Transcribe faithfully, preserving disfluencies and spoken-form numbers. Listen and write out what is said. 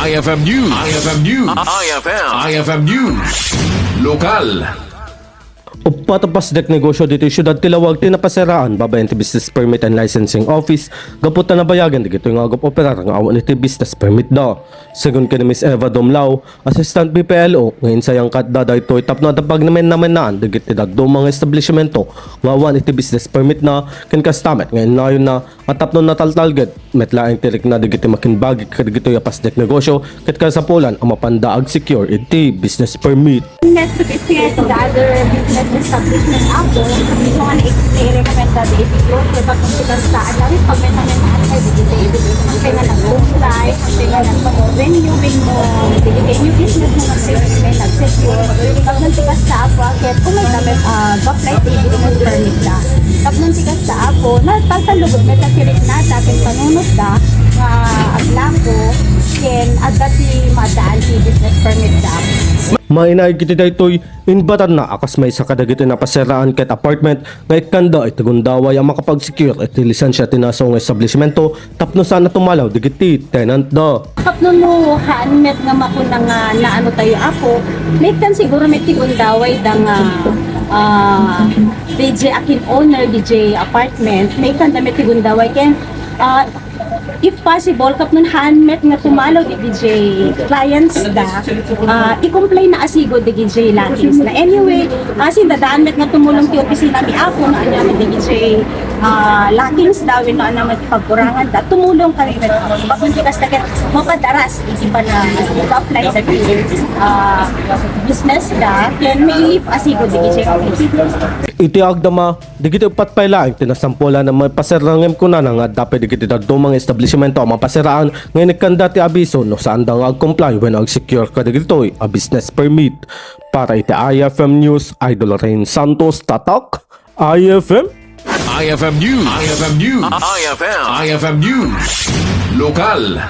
I F M News. I F M News. I F M. I F M News. Lokal. Uppat a pasdek negosyo ditoy siudad ti Laoag ti napasiraan babaen ti business permit and licensing office gapu ta nabayagan dagitoy nga agop-operar nga awan iti business permit da. Segun ken ni Miss Eva Domlao, Assistant B P L O, nga insayang ket da daytoy tapno adda pagnamenamenaan dagiti dadduma nga establishmento nga awan iti business permit na ken kasta met nga innayon na a tapno nataltalged met laeng ti rikna dagiti makimbagi kadagitoy a pasdek negosyo ket kasapulan a mapanda ag-secure iti business permit. Next to be fair to the other business establishment out there, so nga na-recommend da di iti group, kapag kung sila sa agawit, pag may kami na atay, di kita ibigay, kung sila nag-comply, kung sila nag-renew, bin mo, bigay new business mo, kung sila may nag-secure, pag nung tikas sa ako, agad, kung may kami, ah, apply sa ibigay mo permit da. Pag nung tikas sa ako, na pagkalugod, may tasirik na, sa akin panunod da, nga aglako, ken agad ti madaan ti business permit da. Mainaig iti daytoy, inbatanna a kas maysa kadagiti napasiraan ket apartment nga ikkanda iti gundaway a makapag-secure iti lisensia ti nasao nga establishmento tapno saan a tumalaw dagiti tenant da. Tapno no haan met nga makuna nga naano tayo, apo, maikkan siguro met ti gundaway da nga, ah, D J akin owner, D J apartment, maikkan da met ti gundaway ken, ah, if possible, tapno haan met nga tumalaw di D J clients da, ah, i-comply na a sigud di D J Lakis na. Anyway, ah, sindadaan met nga tumulong ti opisina mi, apo, na anya met di D J, ah, Lakis da, wenno anya met pagkurangan da, tumulong kami met. Pagkunti kasta ket mapadaras, iti pa na apply sa, ah, business da, ken mailip a sigud di D J. Iti agdama, dagiti uppat pay laeng ti nasampulan a mapasiraan ngem kunana nga adda pay dagiti dadduma nga establishmento a mapasiraan nga inikkanda ti abiso no saanda nga ag-comply wenno ag-secure kadagitoy a business permit. Para iti I F M News, Idol Rain Santos, Tatak, I F M. I F M News. I F M News. I F M. I F M News. Lokal.